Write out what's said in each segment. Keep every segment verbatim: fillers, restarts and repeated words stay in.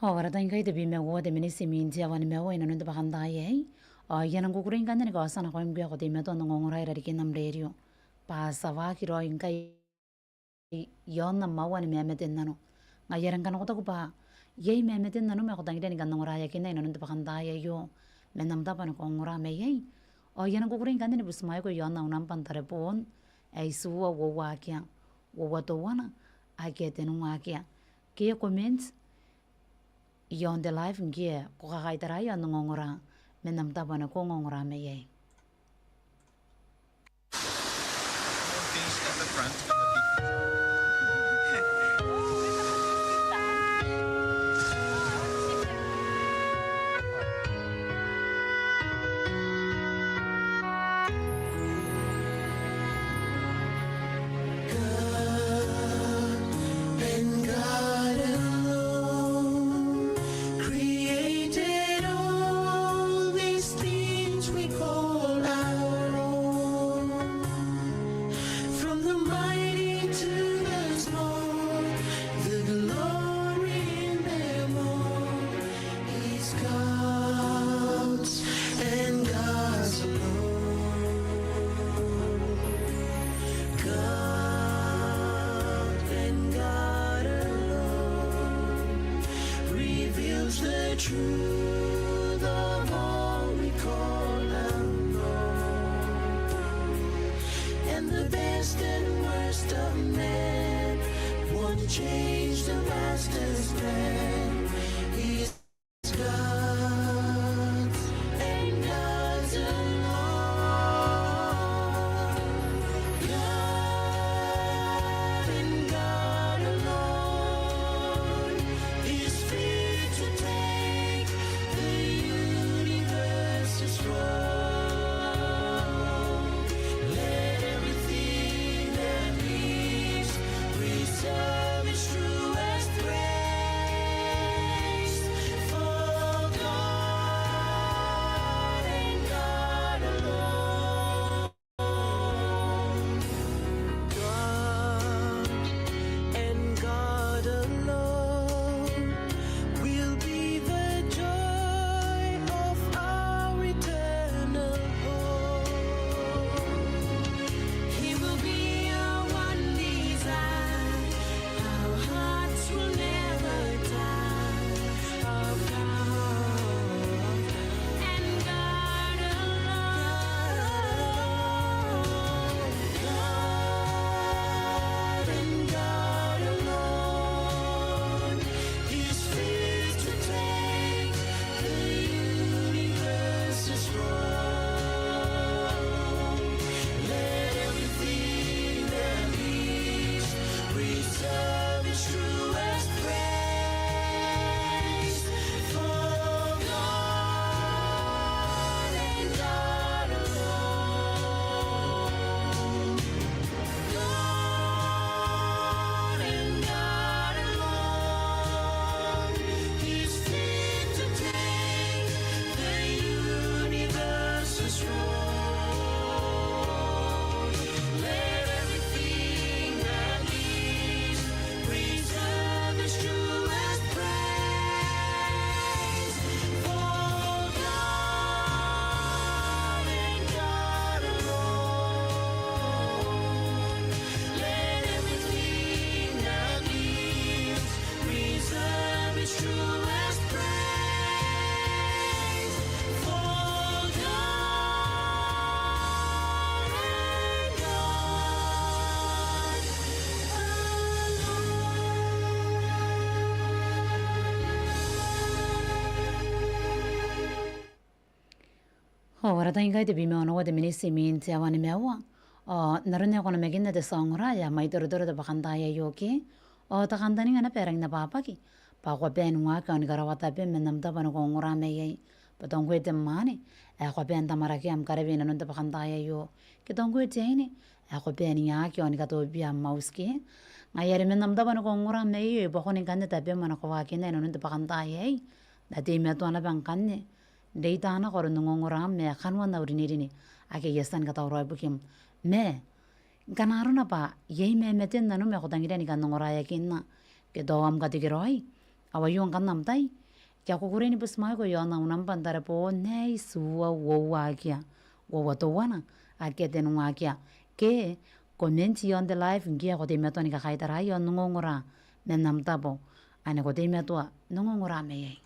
Ao ara tai ngkai tebwi ma uoua te miniti imwin te aoa nimaua inanon te bwakantaai aei. Ao I a nang kukurei ngkanne ni kaotia nakoim ngkoe ae ko teimatoa n ongongora i rarikin am rerio bwa ti a waaki raoi ngkai i aon am aua ni mamate n nano. Ngaia are ngkana ko taku bwa iai mamate n nanom ae ko tangiria ni kan ongoraeakinna inanon te bwakantaai aio man am tabo ane ko ongora mai iai, ao I a nang kukurei ngkanne ni butimwaeko i aon au nambwa n tareboon ae itiua uoua akea, uoua teuana akea, tenua akea. Ke comment i aon te live ngke ko kakaitaraia n ongongora man am tabo ane ko ongongora mai iai. God and God alone created all these things we call our own. From the mighty to the small, the glory in them all is God's and God's alone. God and God alone reveals the truth of all we call our own. And the best and worst of men won't change the Master's plan. He's God's and God's alone. God and God alone is fit to take the universe's throne. Let everything that lives preserve its truest praise for God and God alone. God and God alone will be the joy of our eternal home. He will be our one desire. Our hearts will never die. Our God and God alone. God and God alone is fit to take the universe's throne. Let everything that lives preserve its truest praise for God and God alone. God and God alone is fit to take the universe's throne. Let everything that lives preserve its truest praise for God and God alone. Let everything that lives preserve its truest praise for God and God alone. Ao ara tai ngkai tebwi ma onoua te miniti imwin te aoa nimaua. Ao n aron ae ko namakinna te tia ongora ae e a mwaitoro te bwakantaai aio ke, ao te kantaninga naba ae rangi n abwabwaki bwa ko a bae n waaki ao ni karaoa tabem man am tabo ane ko ongora mai iai. Bwa tao ngkoe te mwaane ae ko a bae n tamwarake am karewe inanon te bwakantaai aio, ke tao ngkoe te aine ae ko a bae n iaki ao ni katobibia am auti ke. Ngaia are man am tabo ane ko ongora mai iai, I bwakoni ngkanne tabem ane ko waakinna inanon te bwakantaai aei. N na teimatoa naba ngkanne n reita nako aron ongongoraam ma kanoan au rinerine ake I a tia ni katauraoi ibukim. Ma ngkana arona bwa iai mamate n nanom ae ko tangiria ni kan ongoraeakinna, ke tao am katekeraoi Ao aio ngkanne am tai, ke a kukurei ni butimwaeko iaon au nambwa n tareboon, nne itiua uoua akea uoua teuana akea tenua akea. Ke comment iaon te live ngke ko teimatoa ni kakaitara iaon ongongora man am tabo ane ko teimatoa n ongongora mai iai.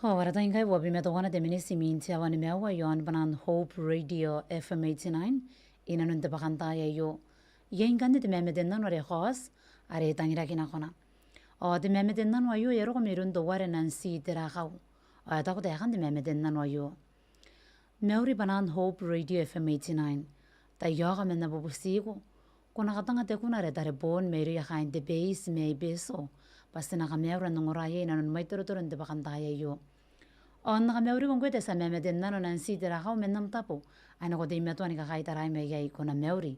Ao ara tai ngkai uabwi ma teuana te miniti imwin te aoa nimaua iaon bwanan Hope Radio F M eighty-nine inanon te bwakantaai aio. Iai ngkanne te mamate n nano are e kaoti, are e tangiraki nakona. Ao te mamate n nano aio e a roko mairoun teuare Nancy Terakau. Ao e taku taekan te mamate n nano aio: Mauri bwanan Hope Radio F M eighty-nine. Tai aoka ma N na bubutiko ko na katanga te kuna are tareboon mairouia kaain te base mai Betio bwa ti na kamaura n ongora iai inanon mwaitotoron te bwakantaai aio. Ao N na kamauriko ngkoe te tia mamate n nano Nancy Terakau man am tabo ane ko teimatoa ni kakaitarai mai iai, ko na mauri.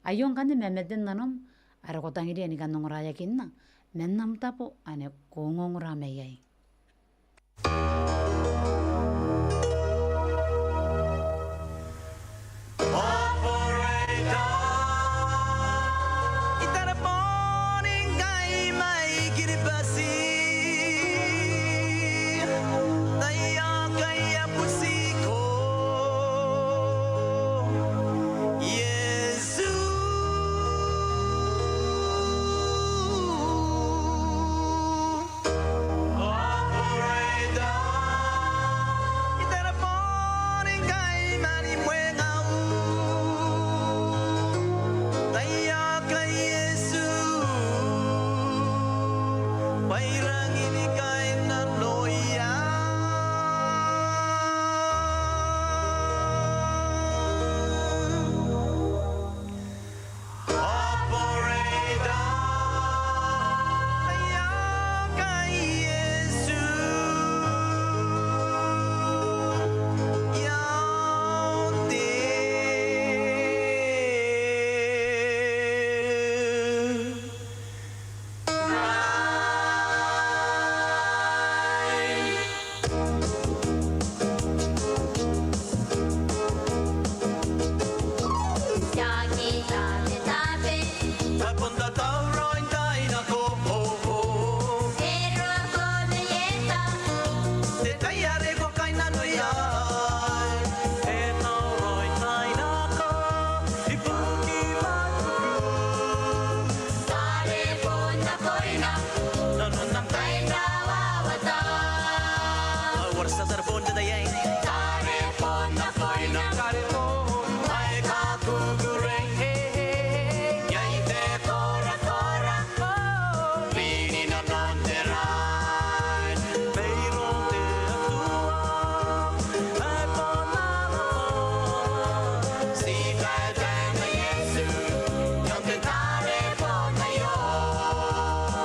Aio ngkanne mamaten nanom are ko tangiria ni kan ongoraeakinna man am tabo ane ko ongongora mai iai.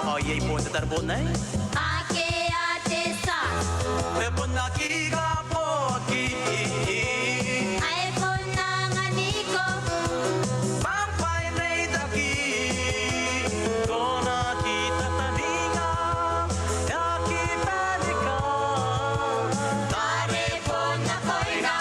Ao iai bon te tareboon aei. Akea te tia. E bon aki kaboaki. Ae bon anganiko. Bambain reitaki. Kona ki tataninga. E aki banika. Tareboon nakoina.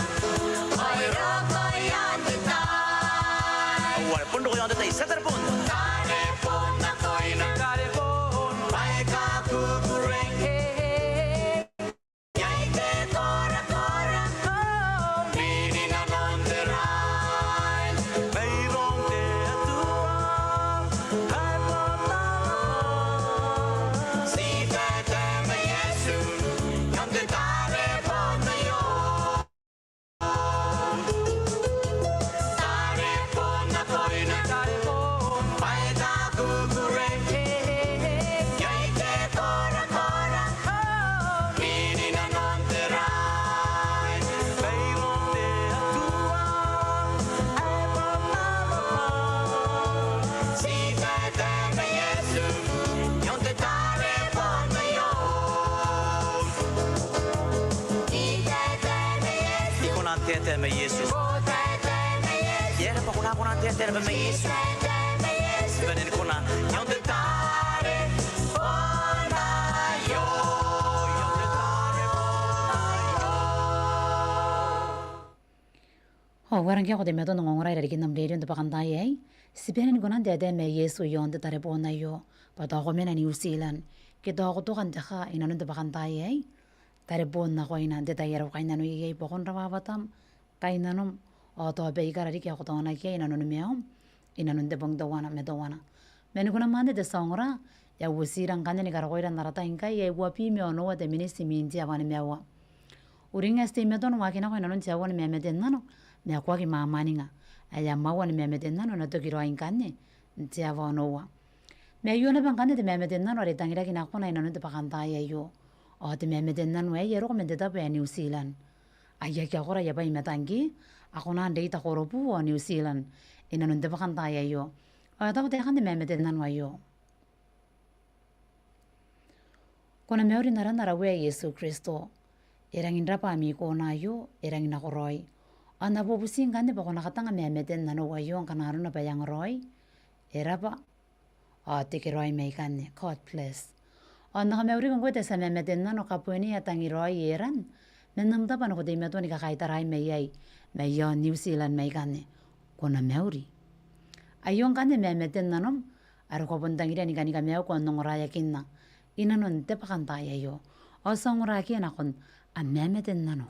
Ao e roko i aon te tai. Ao are bon roko i aon te tai, tia tareboon. Tareboon nakoina. Tareboon. Bwa e kakukurei. Iai te korakora. Ri i nanon te rai. Mairoun te Atua. Ae bon naba. Ti taetae ma Iesu. I aon te tareboon aio. I kona n taetae ma Iesu. Ia, ko kona, kona n taetae ma Iesu. Ti bane ni kona. I aon te tareboon aio. Ao e rang ngkoe ko teimatoa n ongongora irarikin am rerio n te bwakantaai aei. Ti bane ni kona n taetae ma Iesu i aon te tareboon aio. Bwa tao ko mena New Zealand, ke tao ko toka n te kaa i nanon te bwakantaai aei. Tareboon nakoina n te tai are ko kainnanoia iai, buakon rawawatam, kainnanom, ao tao baikara riki ae ko taonaki iai i nanoni maium i nanon te bong teuana ma teuana. Ma ni kona mwaane te tia ongora, e a uotira ngkanne ni karokoira n ara tai ngkai ae uabwi ma onoua te miniti imwin te aoa nimaua. Uringa ae ti teimatoa n waaki nako i nanon te aoa ni mamaten nano, ma ko aki mwamwaninga. Ae am aoa ni mamaten nano e na toki raoi ngkanne n te aoa onoua. Ma aio naba ngkanne te mamaten nano are e tangiraki nakona i nanon te bwakantaai aio. Ao te mamaten nano aei e roko man te tabo ae New Zealand. Ai aki akora aia bwai ma tangke, a kona n reita Korobu ao New Zealand i nanon te bwakantaai aio. Ao e taku taekan te mamaten nano aio: Ko na mauri n aran ara Uea Iesu Kristo. E rangi n rabwa ami kona aio, e rangi n nakoraoi. Ao N na bubuti ngkanne bwa ko na katanga mamate n nanou aio ngkana arona bwa e angaraoi. E rabwa. Ao te keraoi mai ikanne. God bless. Ao N na kamauriko ngkoe te tia mamate n nano, kabwene ae tangiraoi Eran, man am tabo are ko teimatoa ni kakaitaraai mai iai, mai aon New Zealand mai ikanne. Ko na mauri. Aio ngkanne mamate n nanom, are ko a bon tangiria ni kani kamaiu, ko a ongoraeakinna inanon te bwakantaai aio. Ao ti a ongora akea nakon am mamate n nano.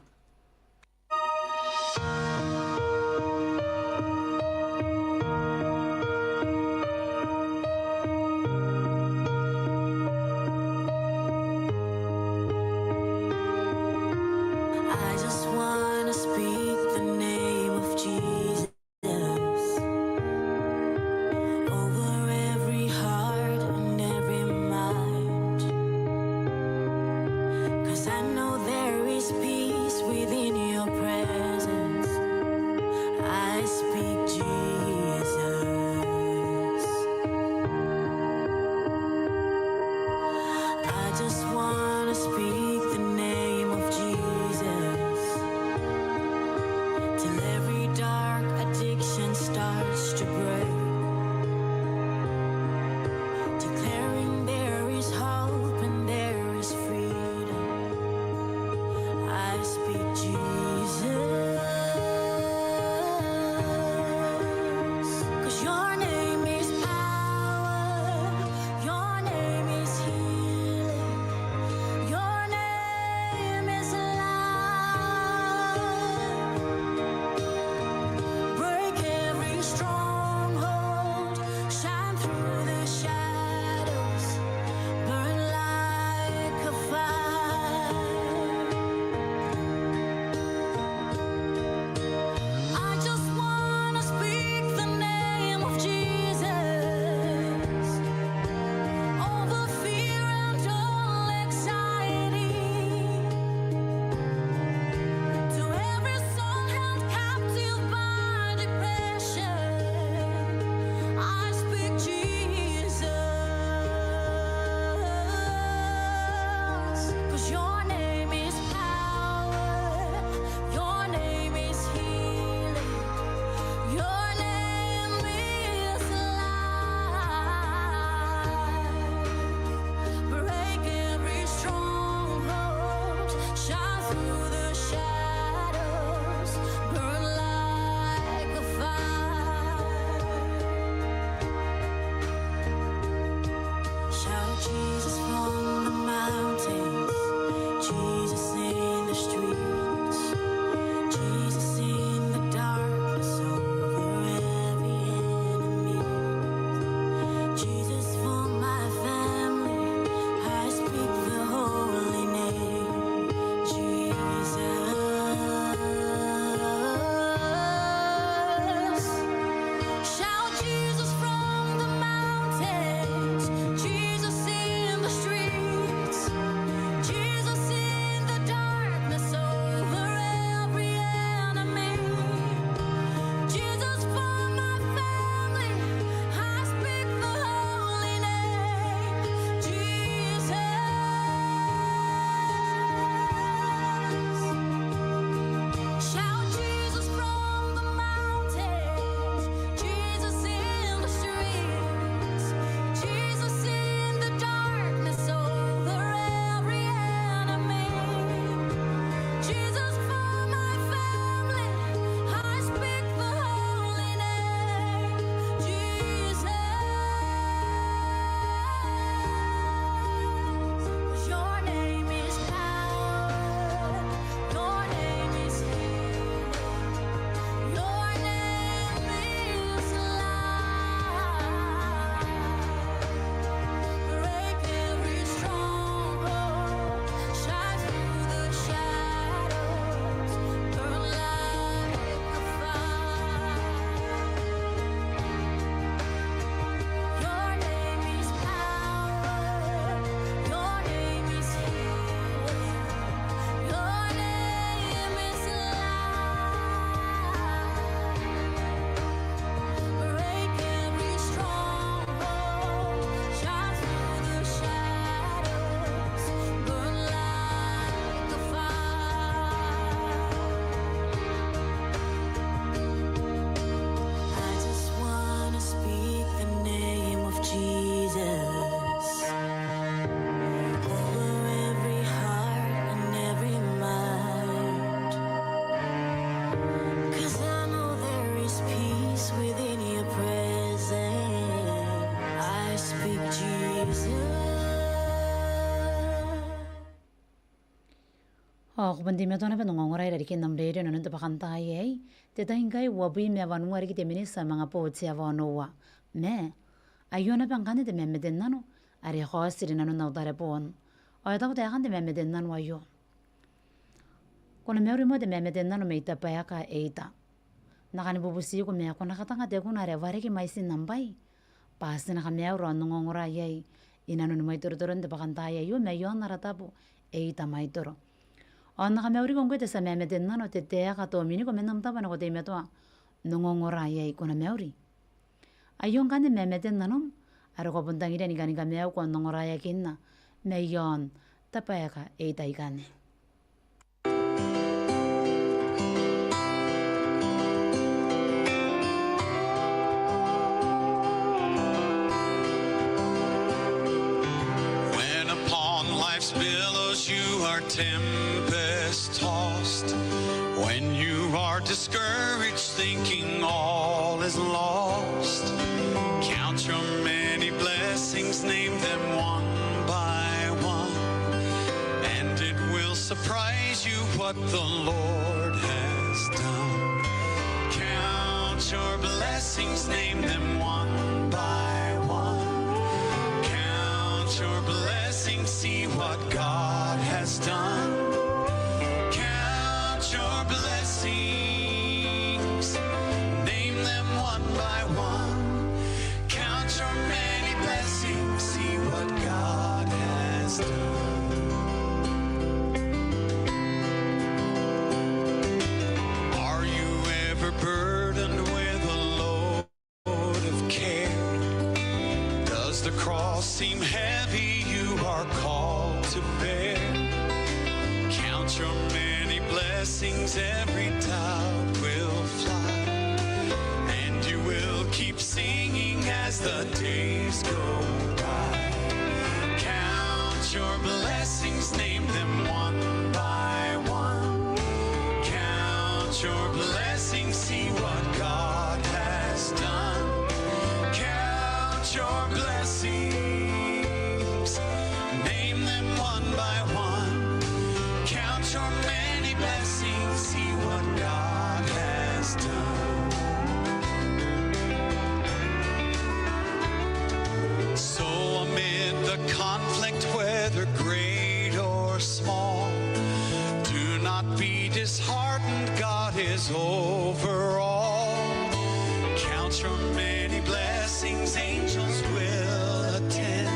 I just wanna speak the name of Jesus over every heart and every mind. 'Cause I know there is peace within your presence. I speak Jesus. I just wanna speak the name of Jesus till every dark addiction starts to break. Declaring there is hope and there is freedom. I speak Jesus. 'Cause your name is power, your name is healing, your name is life. Break every stronghold, shine through the shadows, burn like a fire. I just wanna speak the name of Jesus over fear and all anxiety. To every soul held captive by depression, I speak Jesus. 'Cause your name is power, your name is healing, your name is life. Break every stronghold, shine through the shadows, burn like a fire. Shout Jesus from the mountains, Jesus in the streets, Jesus in the darkness over every enemy. Jesus for my family, I speak the holy name, Jesus. Shout Jesus from the mountains, Jesus in the Ao ko bon teimatoa naba n ongongora i rarikin am rerio inanon te bwakantaai aei, te tai ngkai uabwi ma wanua riki te miniti ae manga boou te aoa onoua. Ma aio naba ngkanne te mamate n nano are e kaoti rinanon au tarebon. Ao e taku taekan te mamate n nano aio: Ko na mauri moa te mamate n nano mai Tabaeka Eita. N na kani bubutiko ma ko na katanga te kuna are wareki mwaitin am bwai bwa ti na kamaiu ao n ongongora iai inanoni mwaitorotoron te bwakantaai aio mai aon ara tabo Eita Mwaitoro. Ao n na kamauriko ngkoe te tia mamate n nano, te taeka, te miniko man am tabo ane ko teimatoa n ongongora iai. Ko na mauri. Aio ngkanne mamate n nanom are ko a bon tangiria ni kani kamaiu ao n ongoraeakinna mai aon Tabaeka Eita ikanne. When upon life's billows you are tempest tossed, when you are discouraged, thinking all is lost, count your many blessings, name them one by one, and it will surprise you what the Lord has done. Count your blessings, name them one by one. Count your blessings, see what God has done. Count your blessings, name them one by one. Count your many blessings, see what God has done. Are you ever burdened with a load of care? Does the cross seem heavy you are called to bear? Count your many blessings, every doubt will fly, and you will keep singing as the days go by. Count your blessings, name them one by one. Count your blessings, see what God has done. Count your blessings, name them one by one. Count your many blessings, see what God has done. So amid the conflict, whether great or small, do not be disheartened, God is over all. Count your many blessings, angels will attend.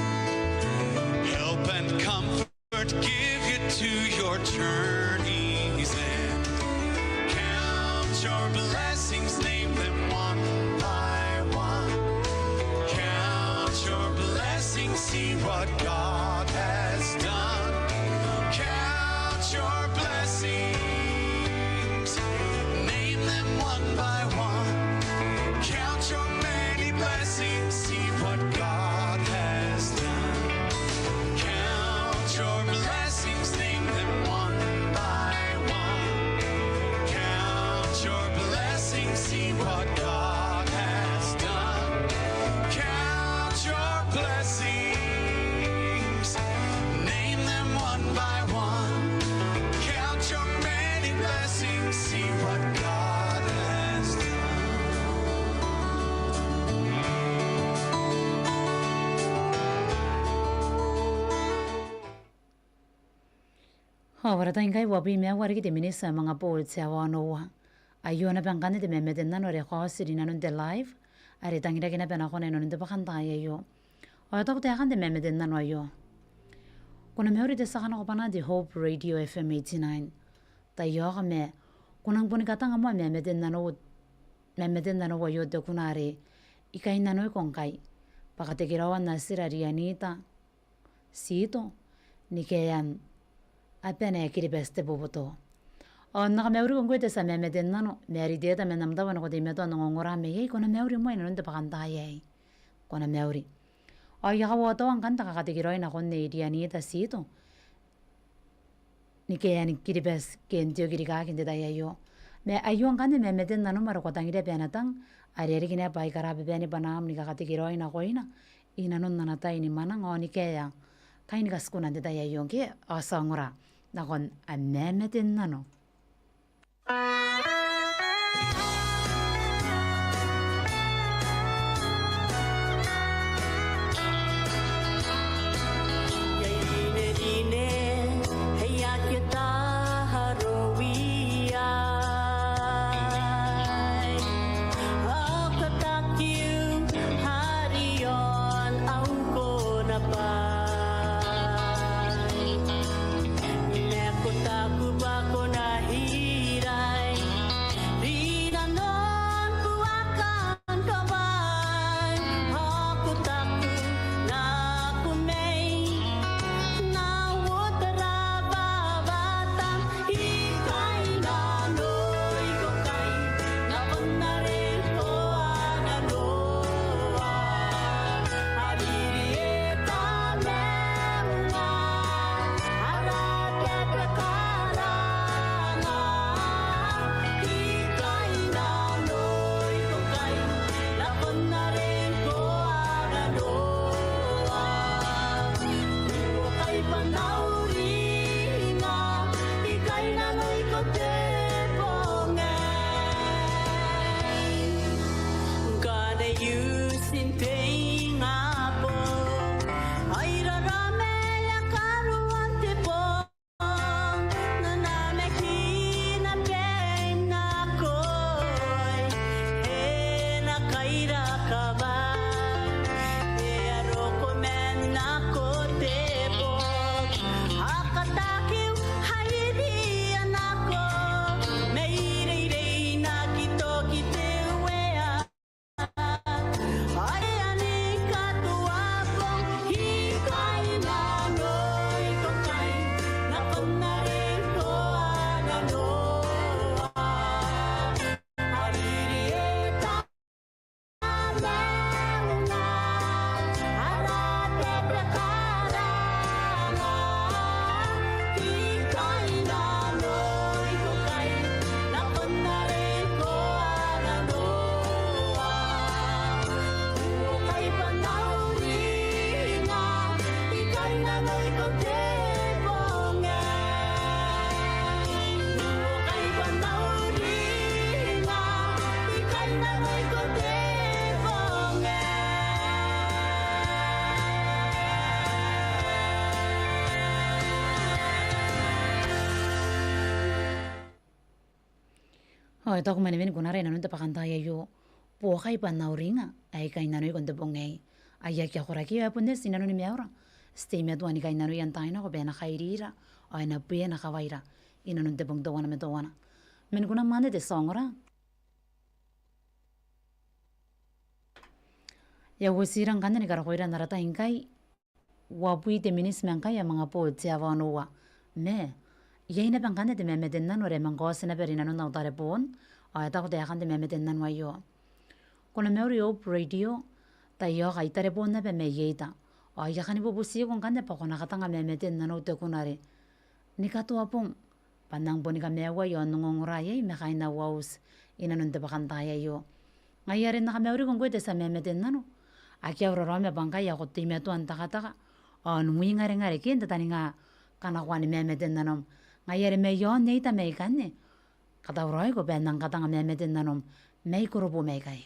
Help and comfort give you to your journey's end. Count your blessings, name them one by one. Count your blessings, see what God has done. Count your blessings, name them one by one. Count your many blessings, see what God has done. Count your blessings, name them one by one. Count your blessings, see what God has done. Count your blessings, name them one by one. Count your many blessings, see what God has done. Ao ara tai ngkai uabwi ma aua riki te miniti ae manga boo te aoa onoua. Aio naba ngkanne te mamate n nano are e kaoti rinanon te live are e tangiraki naba nakon inanon te bwakantaai aio. Ao e taku taekan te mamate n nano aio: Ko na mauri te tia kanakoa bwanaan te Hope Radio F M eighty-nine. Taiaoka ma ko nang boni katanga moa mamate n nanou, mamate n nanou aio, te kuna are I kainnanoiko ngkai bwa katekeraoan natira Rianita Tito ni kaean abana ae Kiribati Teboboto. Ao N na kamauriko ngkoe te tia mamate n nano ma are I teeta man am tabo ane ko teimatoa n ongongora mai iai. Ko na mauri moa inanon te bwakantaai aei. Ko na mauri. Ao I a kaotaua ngkanne te kakatekeraoi nakon Nei Rianita Tito ni kaean Kiribati ke n te okirikaki n te tai aio. Ma aio ngkanne mamate n nanom are ko tangiria bwa e na tang, are e a riki naba bwa I karababa ni bwanaam ni kakatekeraoi nakoina inanon ana tai ni mwananga ao ni kaea kaain katikuna n te tai aio ngke ao ti a ongora nakon Am Mamate n Nano. Ao e taku manewen kunara inanon te bwakantaai aio, buokai bwa N na uringa ae I kainnanoiko n te bong aei. Ai akea koraki ae bon eti inanoni maiura. Ti teimatoa ni kainnanoia n taai nako bwa e na kairira ao e na bue ana kawaira inanon te bong teuana ma teuana. Man kunam anne te tia ongora. E a uotira ngkanne ni karokoira n ara tai ngkai uabwi te miniti ma ngkai a manga bo te aoa onoua. Ma iai naba ngkanne te mamate n nano are e manga kaoti naba rinanon au tarebon, ao e taku taekan te mamate n nano aio: Ko na mauri Hope Radio, taiaoka I tarebon naba mai Eita. Ao I a kani bubutiko ngkanne bwa ko na katanga mamate n nanou te kunare. Ni katoa bong, bwa N nang boni kamaiuai ao n ongongora iai ma kaain au auti inanon te bwakantaai aio. Ngaia are N na kamauriko ngkoe te tia mamate n nano. Akea au raraoma bwa ngkai ae ko teimatoa n takataka ao n wingarengare ke n tataninga kanakoan mamate n nanom. Ngaia are mai aon Eita mai ikanne, katauraoiko bwa e nang katanga mamate n nanom mai koroboom aikai.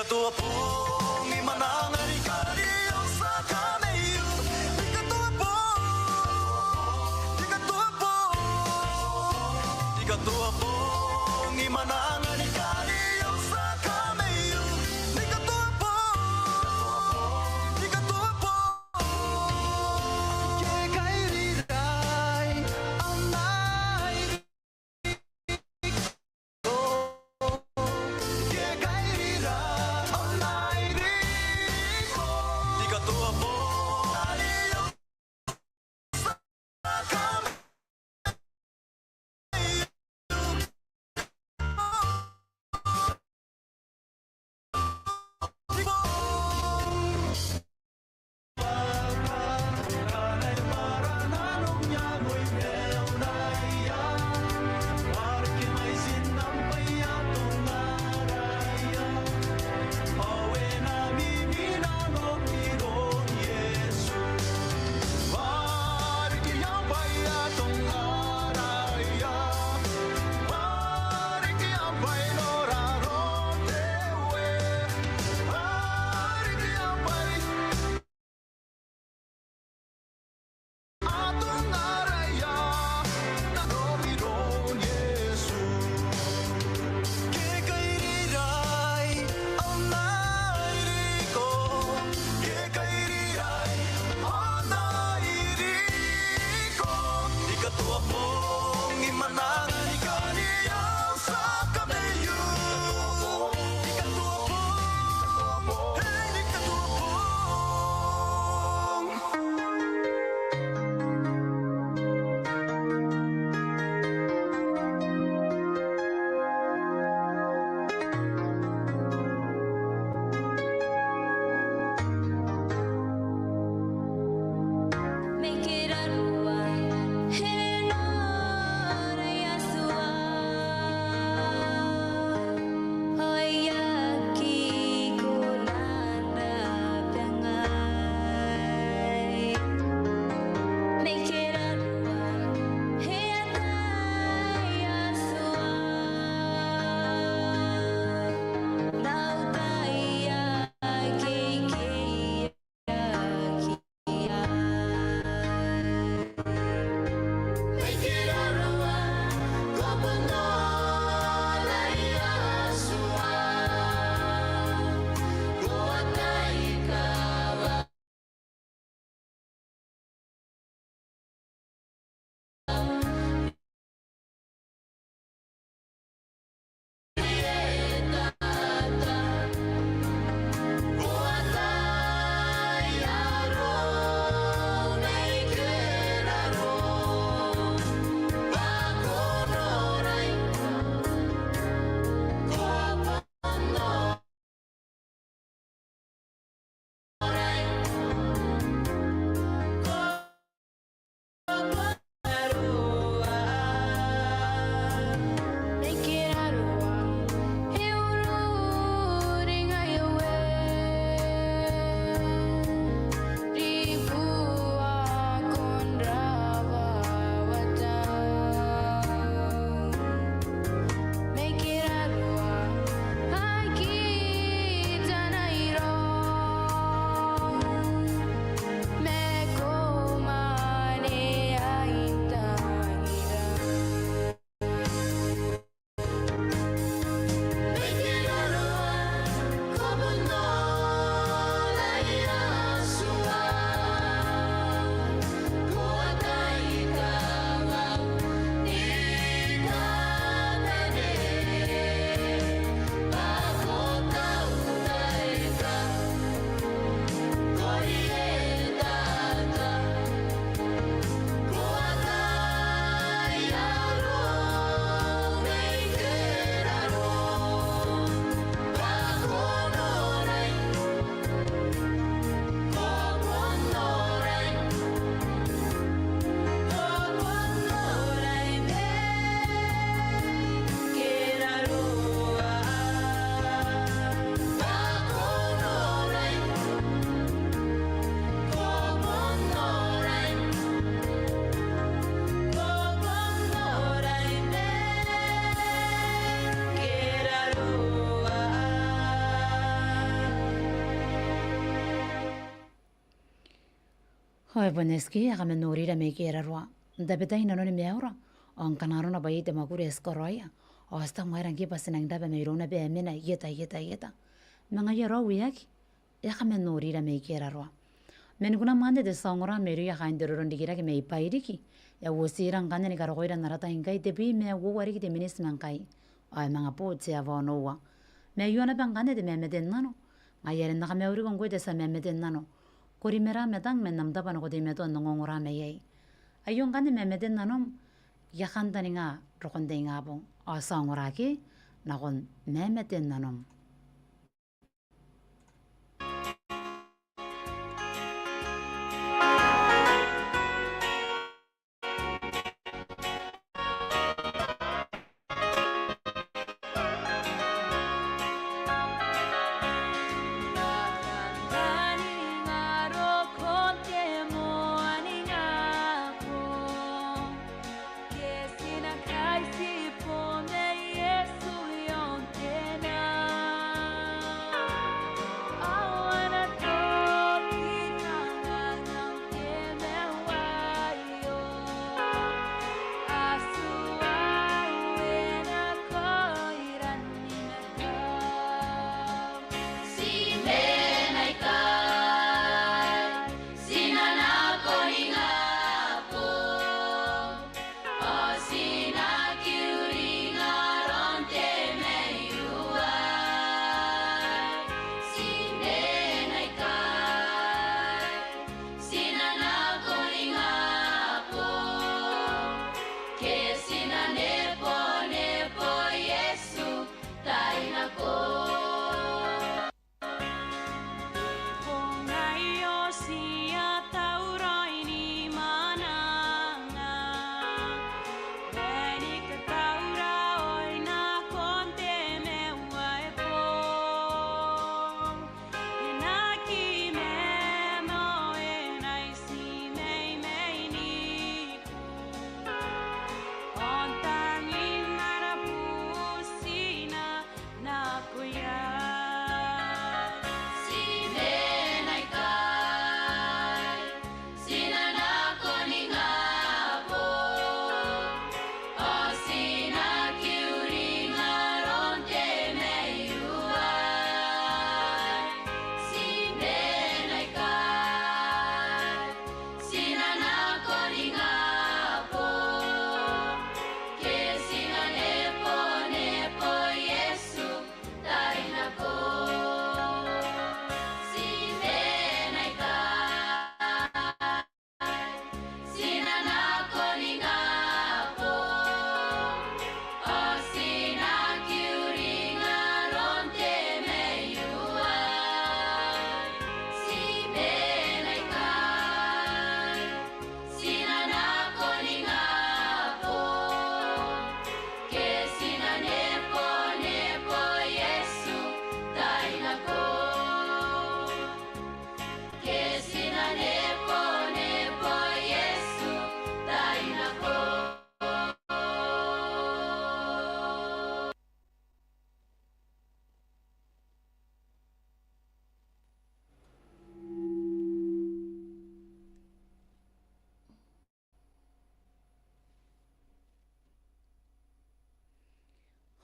katoa bong, I mwananga ni kariaia au tia kamaiu. Ni katoa bong, ni katoa bong, ni katoa bong, I mwananga ni kariaia au tia kamaiu. Ni katoa bong, ni katoa bong. Ke kairira, ao nai Ao e bon eti ke, e a kaman norira mai keraroa. N tabetai nanoni maiura, ao ngkana arona bwa iai te mwakuri ae ti karaoia, ao ti tangoaira ngke bwa ti nang raba mairouna bwa e mena ieta, ieta, ieta. Ma ngaia raou e aki, e a kaman norira mai keraroa. Man kunam anne te tia ongora mairouia kaain te roro n rikirake mai Bairiki, e a uotira ngkanne ni karokoira n ara tai ngkai tebwi ma uoua riki te miniti ma ngkai. Ao e manga bo te aoa onoua. Ma aio naba ngkanne te mamate n nano. Ngaia are N na kamauriko ngkoe te tia mamate n nano. Ko rimara ma tang man am tabo ane ko teimatoa n ongongora mai iai. Aio ngkanne mamate n nanom, I a kantaninga rokon te ingabong. Ao ti a ongora ke nakon mamate n nanom.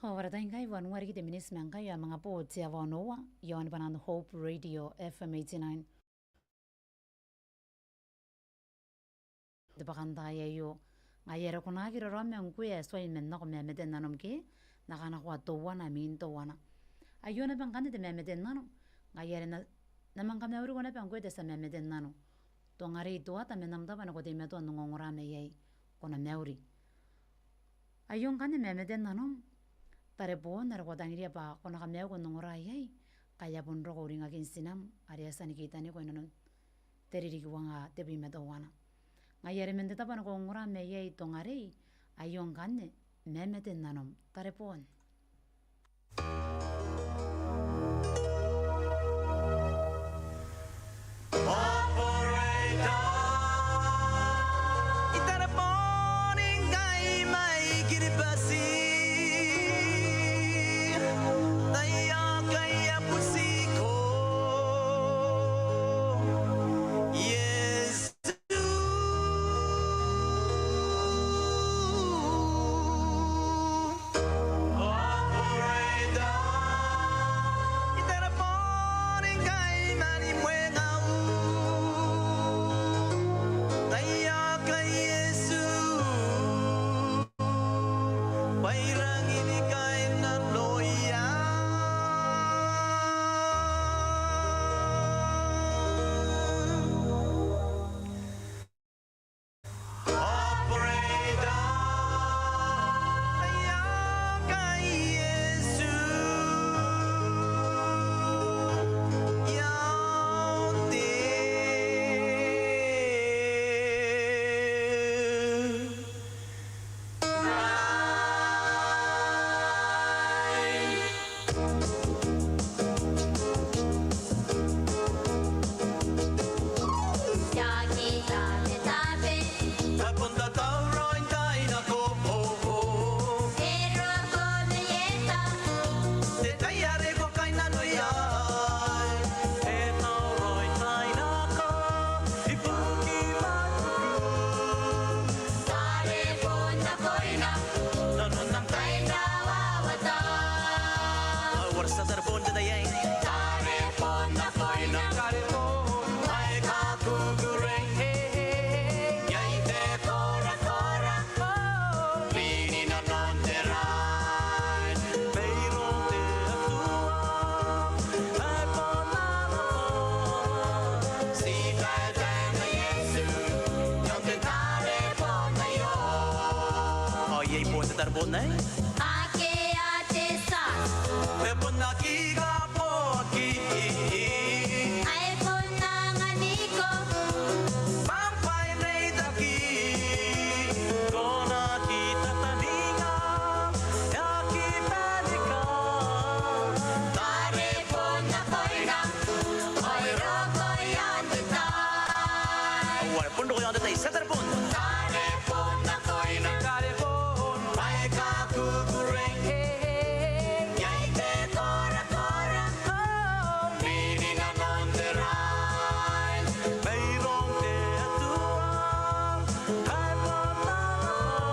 Ao ara tai ngkai wanua riki te miniti ma ngkai ao e manga bo te aoa onoua, iaon bwanan Hope Radio F M eighty-nine. Te bwakantaai aio, ngaia are ko na aki raraoma ngkoe ae tuai man nako mamate n nanom ke, N na kanakoa teuana imwin teuana. Aio naba ngkanne te mamate n nano, ngaia are N na, N na manga kamauriko naba ngkoe te tia mamate n nano. Tongarei, toata man am tabo ane ko teimatoa n ongongora mai iai, ko na mauri. Aio ngkanne mamate n nanom, tareboon are ko tangiria bwa ko na kamaiuko n ongora iai, kai a bon roko uringakin tinam, are e a tia ni kitaniko inanon te ririki uangaa tebwi ma teuana. Ngaia are man te tabo ane ko ongora mai iai, tongarei, aio ngkanne mamate n nanom, tareboon. I tareboon ngkai mai Kiribati, n aia kaia butiko. Yes. Tara bon aei. Akea te tia. E bon aki kaboaki. Ae bon anganiko. Bwa e na reitaki. Ko na aki tataninga. E aki banika. Tara bon nakoina. Ao e roko i aon te tai. Ao e bon roko i aon te tai. Tia tara bon. Tara bon nakoina. Tara bon. Bwa e kakukurei. Iai te korakora. Ri rinanon te rai. Mairoun te Atua. Tara bon nakoina.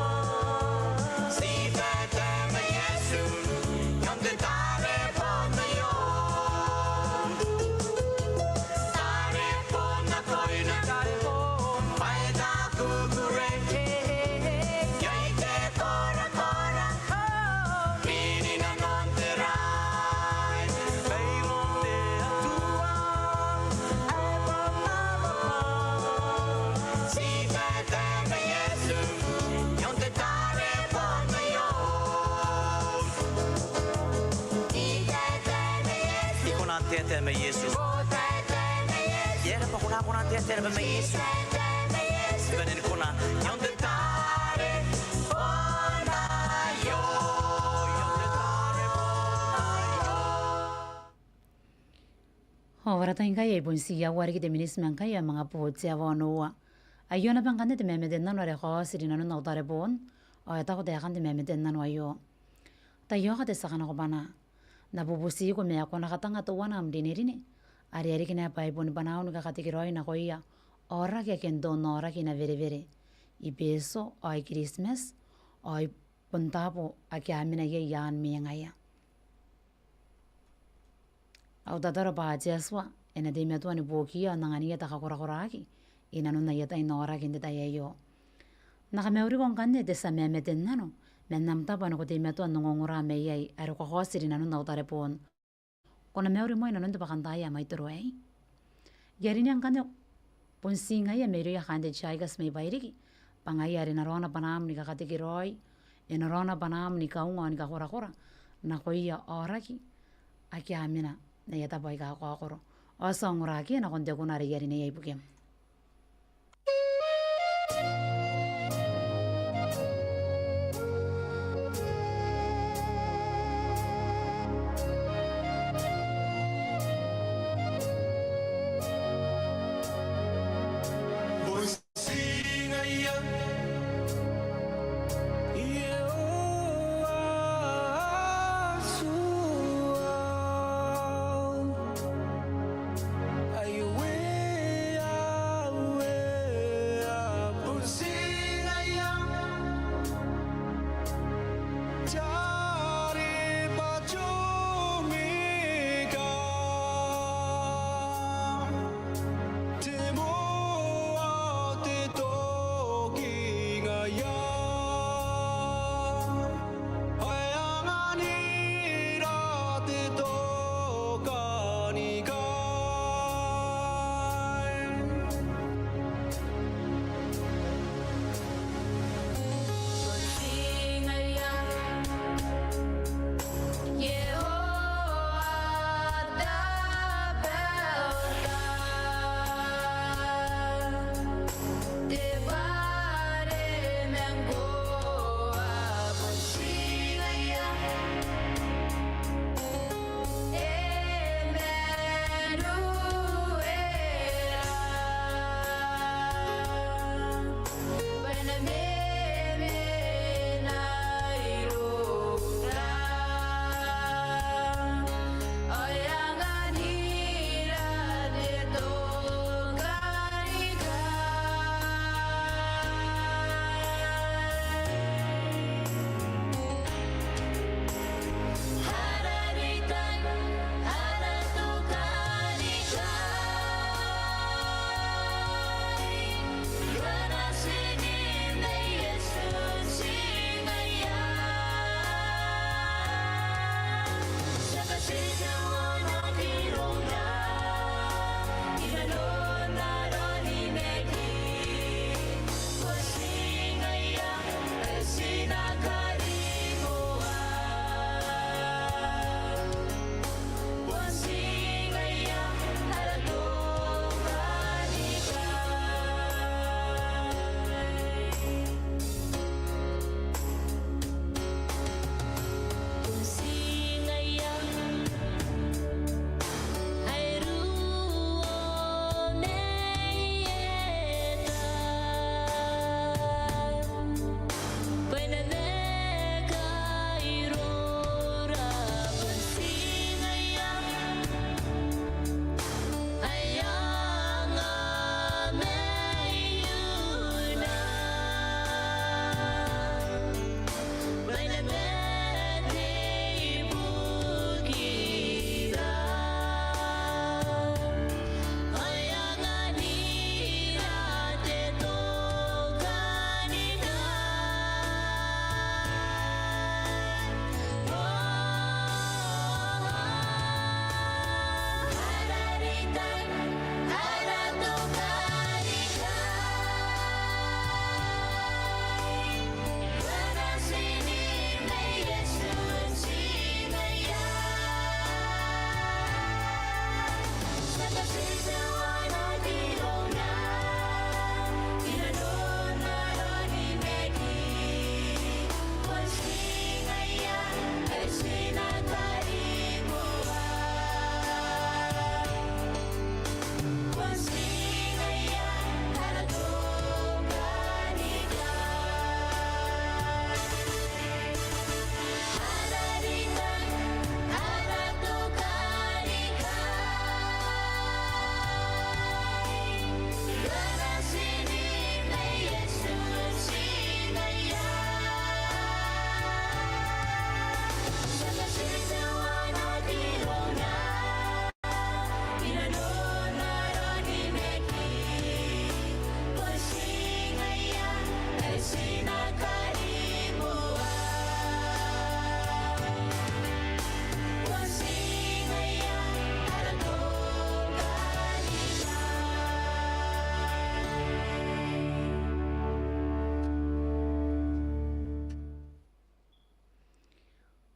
Ti taetae ma Iesu. I aon te tara bon aio. Tara bon nakoina. Tara bon. Bwa e kakukurei. Iai te korakora. Ri rinanon te rai. Mairoun te Atua. Ae bon nakoina. Ti taetae ma Iesu. I aon te tara bon aio. Ti taetae ma Iesu. I kona n taetae ma Iesu. Ko taetae ma Iesu. Ia, e raba ko na kona n taetae naba ma Iesu. Ti taetae ma Iesu. Bane ni kona. I aon te tara bon aio. I aon te tara bon aio. Ao ara tai ngkai e bon tii aua riki te miniti ma ngkai ae manga booti aua onoua. Aio naba ngkanne te mamate n nano are e kaoti rinanon au tarebon. Ao e taku taekan te mamate n nano aio. Taiaoka te tia kanakobwanaa. N na bubutiko ma e kona katanga teuana am rinerine are e a riki naba bwa e boni bwanaau ni kakatekeraoi nakoia aoraki ake n te onnaoraki i Nawerewere, i Betio, ao i Kiritimati, ao i bon taabo ake a mena iai i aan mweengaia. Au tataro bwa te Atua e na teimatoa ni buokiia ao n anganiia te kakorakoraki i nanon aia tai n aoraki n te tai aio. N na kamauriko ngkanne te tia mamate n nano, man am tabo ane ko teimatoa n ongongora mai iai are ko kaoti rinanon au tarebon. Ko na mauri moa i nanon te bwakantaai ae mwaitoro aei. I a rinea ngkanne bon tii ngaia mairouia kaain te Tiaikas mai Bairiki, bwa ngaia are e na raona bwanaam ni kakatekeraoi, e na raona bwanaam ni kaunga ao ni kakorakora nakoia aoraki ake a mena n aia tabo aika kakaokoro. Ao ti a ongorakiia nakon te kuna are I a rineia ibukim.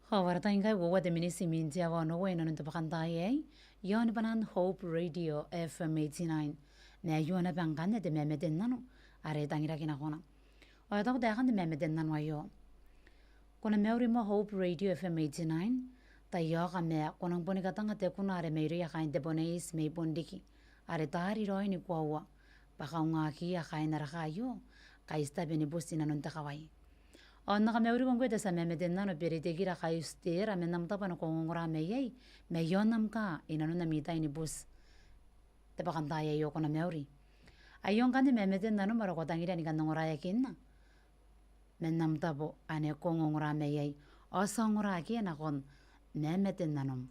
Ao ara tai ngkai uoua te miniti imwin te aoa onoua inanon te bwakantaai aei, iaon bwanan Hope Radio F M eighty-nine. Ma e a ioa naba ngkanne te mamate n nano are e tangiraki nakona. Ao e taku taekan te mamate n nano aio: Ko na mauri moa Hope Radio F M eighty-nine. Taiaoka ma ko nang boni katanga te kuna are mairouia kaain te Boneiti mai Bonriki, are taari raoi ni koaua bwa kaungakiia kaain ara kaa aio ngkai ti tabe ni buti inanon te kawai. Ao N na kamauriko ngkoe te tia mamate n nano Beretitira Kaius Tera man am tabo ane ko ongongora mai iai, ma iaon am kaa inanon ami tai ni buti. Te bwakantaai aio, ko na mauri. Aio ngkanne mamate n nanom are ko tangiria ni kan ongoraeakinna man am tabo ane ko ongongora mai iai. Ao ti a ongora akea nakon mamate n nanom.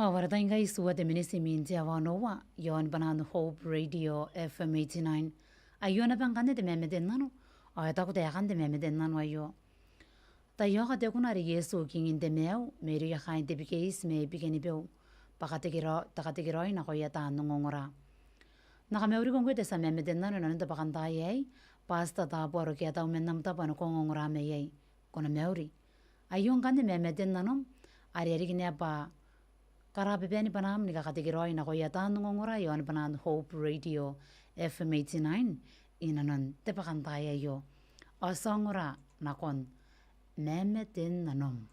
Ao ara tai ngkai itiua te miniti imwin te aoa onoua, iaon bwanaan Hope Radio F M eighty-nine. Aio naba ngkanne te mamate n nano, ao e taku taekan te mamate n nano aio. Taiaoka te kuna are Iesu kingin te maiu, mairouia kaain te bikeiti mai Bikenibeu, bwa katekera-, te katekeraoi nakoia taan ongongora. N na kamauriko ngkoe te tia mamate n nano inanon te bwakantaai aei, Pastor Tabuaro Keatau man Namutabo ae ko ongongora mai iai. Ko na mauri. Aio ngkanne mamate n nanom, are e riki naba karababaan bwanaam ni kakatekeraoi nakoia taan ongongora iaon bwanaan Hope Radio F M eighty-nine inanon te bwakantaai aio. Ao ti a ongora nakon mamate n nanom.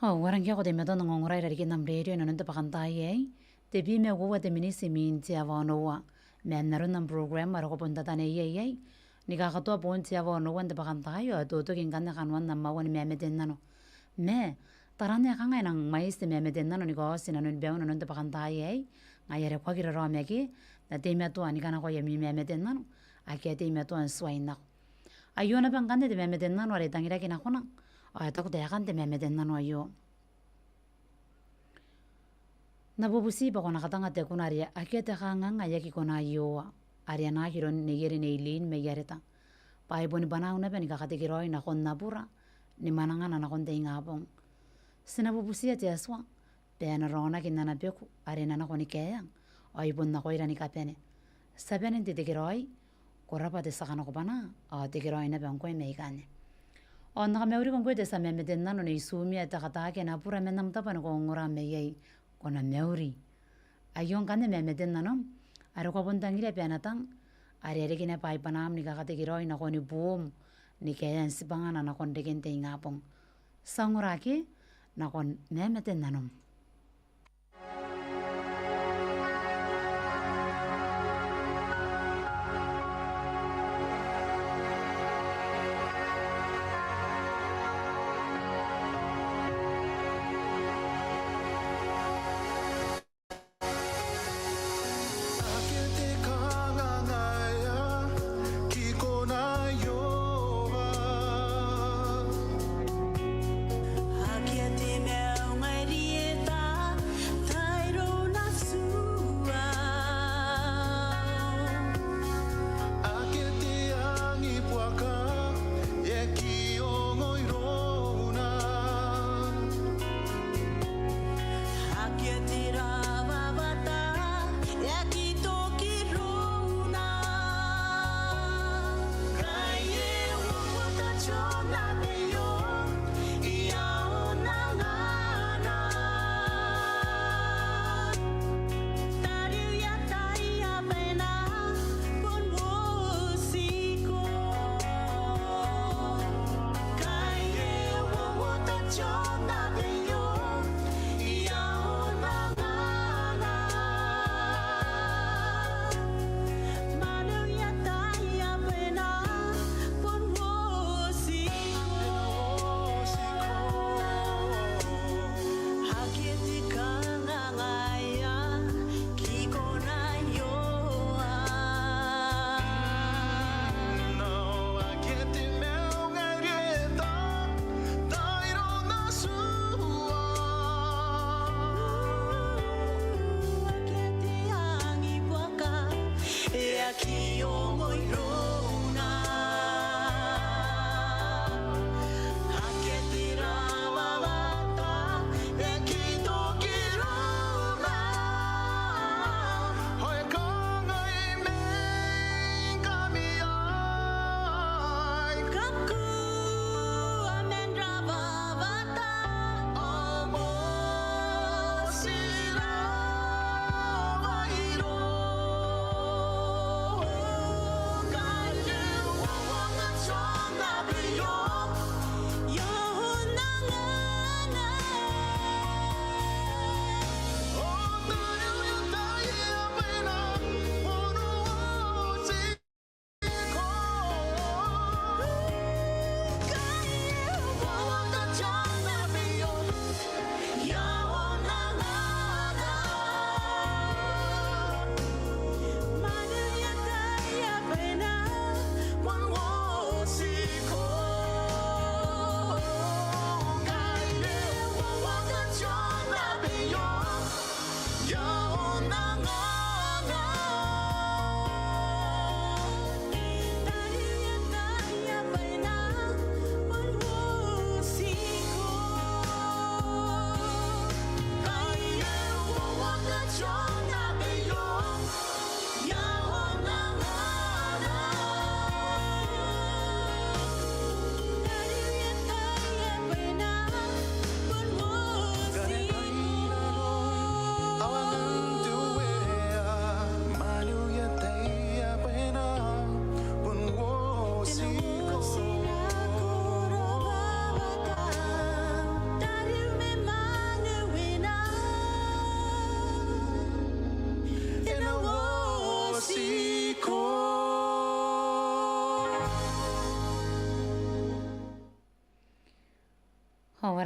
Ao, e rang ngkoe ko teimatoa n ongongora irarikin am rerio inanon te bwakantaai aei, tebwi ma uoua te miniti imwin te aoa onoua. Man aron am program are ko bon tataneiai iai, ni kakatoa boon te aoa onoua n te bwakantaai ao e totoki ngkanne kanoan am aoa ni mamate n nano. Ma, Taraan ae kanga e nang mwaiti te mamate n nano ni kaoti inanon baun nanon te bwakantaai aei, ngaia are ko aki raraomaki n na teimatoa ni kanakoa ami mamate n nano ake a teimatoa n tuai n nako. Aio naba ngkanne te mamate n nano are e tangiraki nakona, ao e taku taekan te mamate n nano aio: N na bubuti bwa ko na katanga te kuna are akea te kanganga ae aki kona Iehova, are a na aki ron neiere Nei Lynn mai areta, bwa ai boni bwanaau naba ni kakatekeraoi nakon abura ni mwanangana nakon te ingabong. Ti na bubutia te Atua bwa e na raonaki n ana beku are e na nako ni kaea, ao ai bon nakoira ni kabane. Ti a bane n tetekeraoi, ko rabwa te tia kanakobwanaa, ao tekeraoi naba ngkoe mai ikanne. Ao N na kamauriko ngkoe te tia mamate n nano Nei Tumia, te kataaki n abura man am tabo ane ko ongora mai iai, ko na mauri. Aio ngkanne mamate n nanom, are ko a bon tangiria bwa e na tang, are e reke naba ai bwanaam ni kakatekeraoi nakoni buum ni kaean tibwangana nakon reken te ingabong. Ti a ongora akea nakon mamate n nanom. Akea te kanganga ae aki kona Iehova. Akea te maungarie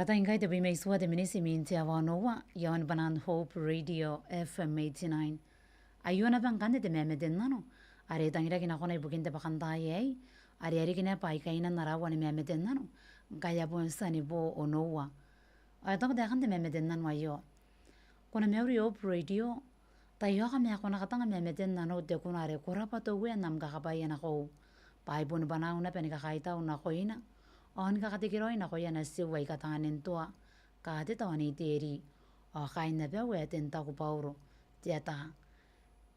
Ataei ngkai tebwi ma itiua te miniti imwin te aoa onoua, iaon banan Hope Radio F M eighty-nine. Aio naba ngkanne te mamate n nano are e tangiraki nakona ibukin te bwakantaai aei, are e a riki naba bwa e kainnanoa ara aoa ni mamate n nano ngkai a bon tia ni bo onoua. Ao e taku taekan te mamate n nano aio: Ko na mauri Hope Radio. Tai aoka ma ko na katanga mamate n nanou, te kuna are ko rabwa te Uea n am kakabwaia nakou, bwa ai bon bwanaau naba ni kakaitau nakoina ao ni kakatekeraoi nakoia natiu aika tanganin toa, kateta ao n iteri, ao kaain abau ae Ten Taku Bauro, te ata.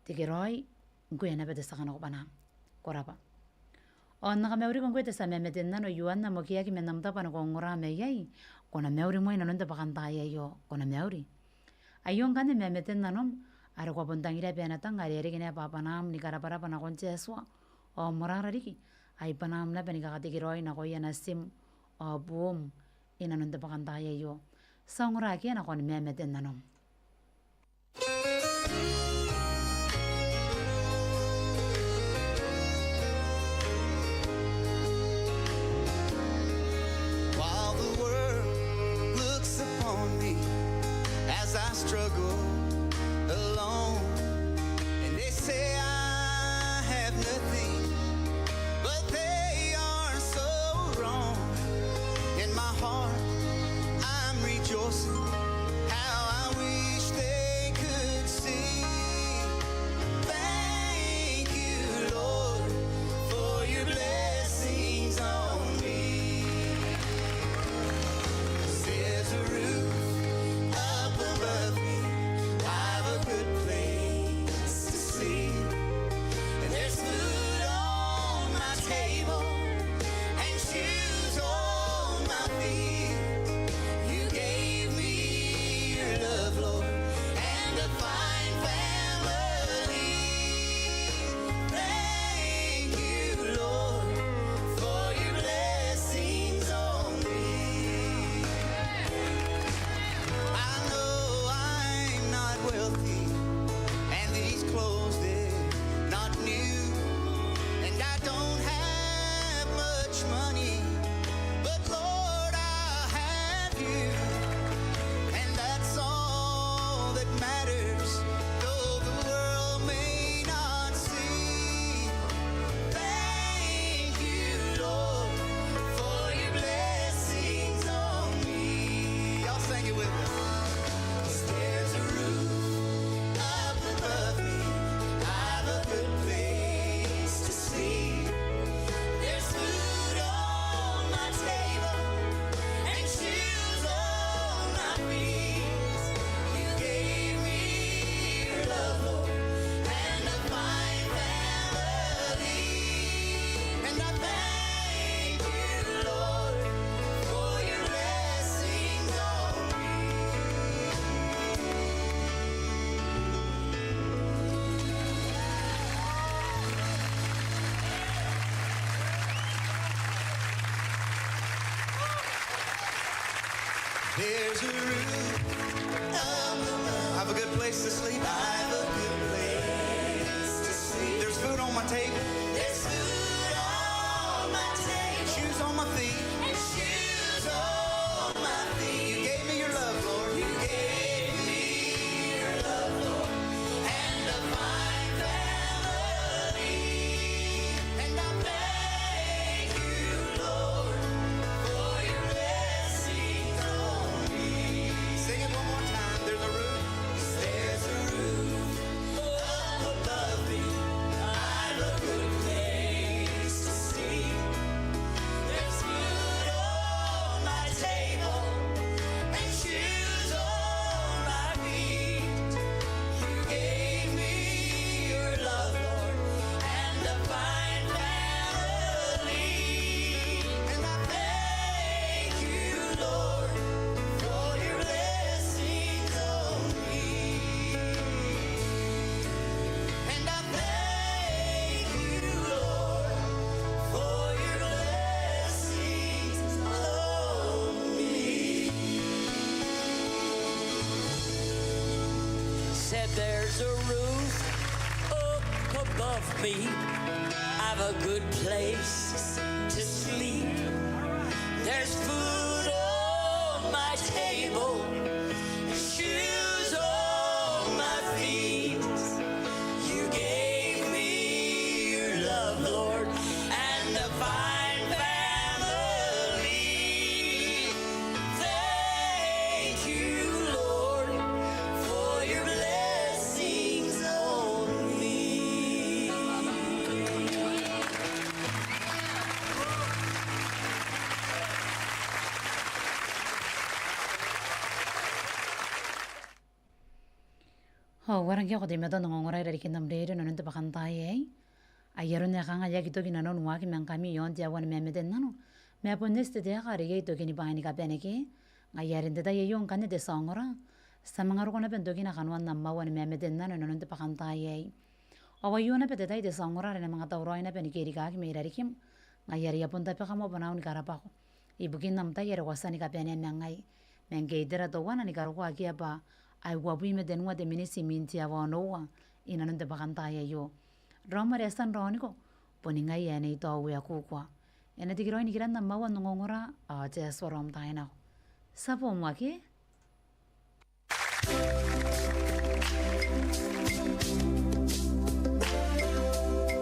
Tekeraoi, ngkoe naba te tia kanakobwanaa. Ko rabwa. Ao N na kamauriko ngkoe te tia mamate n nano, Ioanna Mokiaki, man am tabo ane ko ongora mai iai. Ko na mauri moa i nanon te bwakantaai aio. Ko na mauri. Aio ngkanne mamate n nanom are ko a bon tangiria bwa e na tang, are e a riki naba bwa bwanaam ni karabwarabwa nakon te Atua, ao moarara riki, ai bwanaam naba ni kakatekeraoi nakoia natim ao buum i nanon te bwakantaai aio. Ti a ongora akea nakon mamate n nanom. While the world looks upon me as I struggle alone, and they say I have nothing, but they are so wrong. In my heart, I'm rejoicing. How I wish they could see. Thank you, Lord, for your blessings on me. There's a roof up above me. I've a good place to sleep. There's food on my table and shoes on my feet. You gave me your love, Lord, and a fine family. Thank you, Lord, for your blessings on me. I know I'm not wealthy, and these clothes, they're not new, and I don't have much money, but Lord, I have you, and that's all that matters, though the world may not see. Thank you, Lord, for your blessings on me. Y'all sing it with us. There's a roof up above me. I've a good place to sleep. There's food on my table and shoes on my feet. You gave me your love, Lord, and a fine family. And I thank you, Lord, for your blessings on me. There's a roof up above. I've a good place to sleep. I've a good place to sleep. There's food on my table. There's food on my table. Shoes on my feet. And shoes on my feet. You gave me your love, Lord. You gave me your love, Lord. And a fine family. And I thank you, Lord, for your blessings on me. Sing it one more time. There's a roof. There's a roof up above me. I've a good place to sleep. There's food on my table and shoes on my feet. You gave me your love, Lord, and a fine family. And I thank you, Lord, for your blessings on me. And I thank you, Lord, for your blessings on me. Said there's a roof up above me. I've a good place to sleep. There's food on my table, shoes on my feet. You gave me your love, Lord, and a fine family. Thank you, Lord, for your blessings on me. Ao ngkana ko teimatoa n ongongora irarikin am rerio inanon te bwakantaai aei, ai aron ae kanga e aki toki nanon waaki ma ngkami iaon te aua ni mamate n nano, ma bon eti te taeka are iai tokini bwaai ni kabane ke. Ngaia are n te tai aio ngkanne te tia ongora, ti a manga roko naba n tokina kanoan am aua ni mamate n nano inanon te bwakantaai aei. Ao aio naba te tai te tia ongora are N na manga tauraoi naba ni kerikaaki mai rarikim. Ngaia are I a bon tabeka moa bon au ni karabwako ibukin am tai are ko a tia ni kabanea ma ngai. Ma ngke I tera teuana ni karokoa akea bwa ai uabwi ma tenua te miniti imwin te aua onoua inanon te bwakantaai aio. Raom are e a tia n raoniko, boni ngaia ae Nei Taowe Kukoa. E na tekeraoi nikiran am aua n ongongora, ao te Atua raom tainako. Ti a boo moa ke?